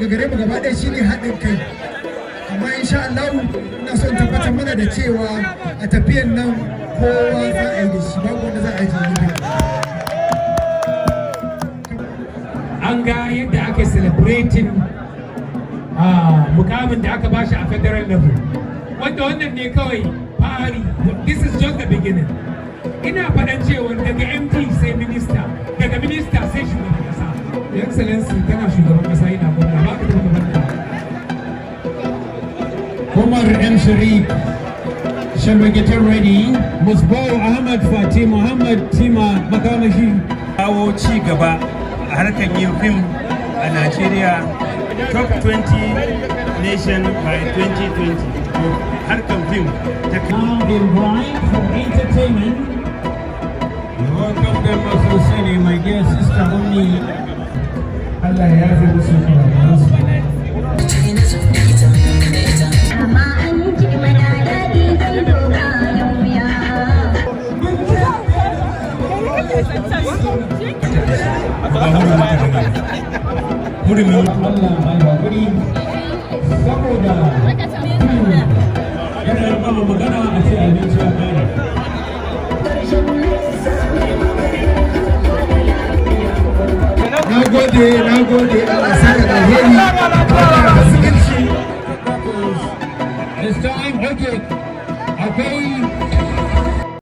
daga gare mu gaba ɗaya shine haɗin kai. Amma insha Allah ina son tabbatar mana da cewa a tafiyan nan kowa za a yi da shi, babu wanda za a yi gefe. An ga yadda aka celebrating mukamin da aka bashi a federal level, wanda wannan ne kawai fari. This is just the beginning. Ina faɗan cewa daga MD sai minista, daga minista sai shugaban kasa. Your Excellency, kana shugaban kasa ina gwamna, ba ka taɓa gaban. Umar M. Sharif, shall we get ready? Musbau Ahmad Fati Muhammad Tima Makamashi. Kawo ci gaba a harkar yin fim a Najeriya, top 20 nation by 2020, harkar fim ta. Now invite for entertainment. We welcome them also, Sani, my dear sister Ummi. Allah ya yafe musu kurakuransu. Amma an ji mana daɗi zai doka yau wuya. Ba hurumin ka bane, hurumin. Allah mai hakuri saboda yana gama magana a ce abinci ya kare. Na gode, na gode. Allah saka da alheri, Allah ya musulunci. It's time, okay. Akwai